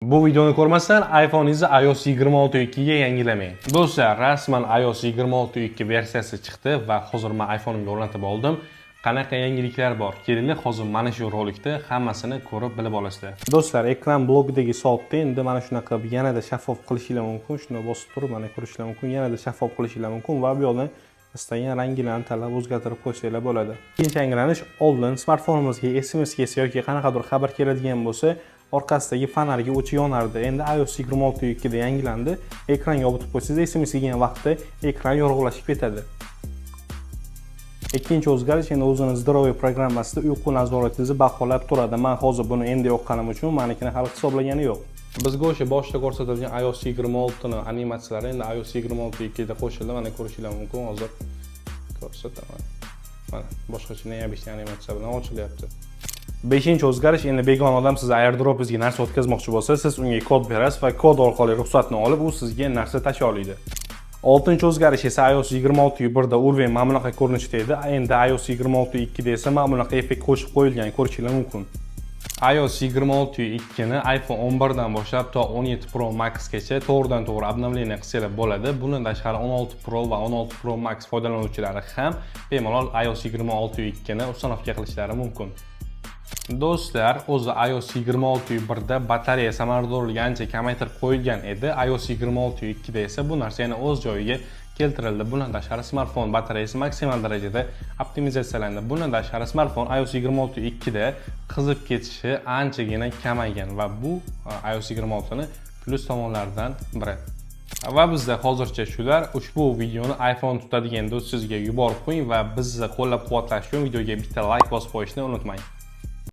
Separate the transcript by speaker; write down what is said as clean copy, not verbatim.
Speaker 1: Bu videoni ko'rmasdan iPhoneingizni iOS 26.2 ga yangilamang. Do'stlar, rasman iOS 26.2 versiyasi chiqdi va hozir men iPhone'imga o'rnatib oldim. Qanaqa yangiliklar bor? Kelinglar, hozir mana shu rolikda hammasini ko'rib bilib olasizlar. Do'stlar, ekran blokidagi soatni endi mana shunaqa qilib yanada shaffof qilishinglar mumkin. Shuni bosib turib, mana, ko'rishinglar mumkin, yanada shaffof qilishinglar mumkin va bu yoqdan istagan ranglarni tanlab o'zgartirib qo'ysanglar bo'ladi. Ikkinchi yangilanish: oldin smartfonimizga SMS kelsa yoki qanaqadir xabar keladigan bo'lsa, orqasidagi fonarga o'chib yonardi. Endi iOS 26.2 da yangilandi. Ekran yopib qo'ysangiz, SMS kelgan vaqtda ekran yorug'lashib ketadi. Ikkinchi o'zgarish: endi o'zini "Здоровье" programmasida uyqu nazoratingizni baholab turadi. Man hozir buni endi yoqqanim uchun manikini hali hisoblagani yo'q. Bizga o'sha boshida ko'rsatilgan iOS 26 ni animatsiyalari endi iOS 26.2 da qo'shildi. Mana, ko'rishinglar mumkin, hozir ko'rsataman. Mana, boshqacha, необычный animatsiya bilan ochilyapti. Beshinchi o'zgarish: endi begona odam sizni AirDrop'ingizga narsa o'tkazmoqchi bo'lsa, siz unga kod berasiz va kod orqali ruxsatni olib, u sizga narsa tashlay oladi. Oltinchi o'zgarish esa iOS 26.1 da уровень mana bunaqa ko'rinishda edi. Endi iOS 26.2 da esa mana bunaqa effekt qo'shib qo'yilgan, ko'rishinglar mumkin. iOS 26.2 ni iPhone 11 dan boshlab to 17 Pro Max gacha to'g'ridan to'g'ri обновление qilsanglar bo'ladi. Bundan tashqari, 16 Pro va 16 Pro Max foydalanuvchilari ham bemalol iOS 26.2 ni установка qilishlari mumkin. Do'stlar, o'zi iOS 26.1 da batareya samaradorligi ancha kamaytirib qo'yilgan edi. iOS 26.2 da esa bu narsa yana o'z joyiga keltirildi. Bundan tashqari, smartfon batareyasi maksimal darajada optimizatsiyalandi. Bundan tashqari, smartfon iOS 26.2 da qizib ketishi anchagina kamaygan va bu iOS 26 ni plyus tomonlaridan biri. Va bizda hozircha shular. Ushbu videoni iPhone tutadigan do'stingizga yuborib qo'ying va bizni qo'llab-quvvatlash uchun videoga bitta like bosib qo'yishni unutmang.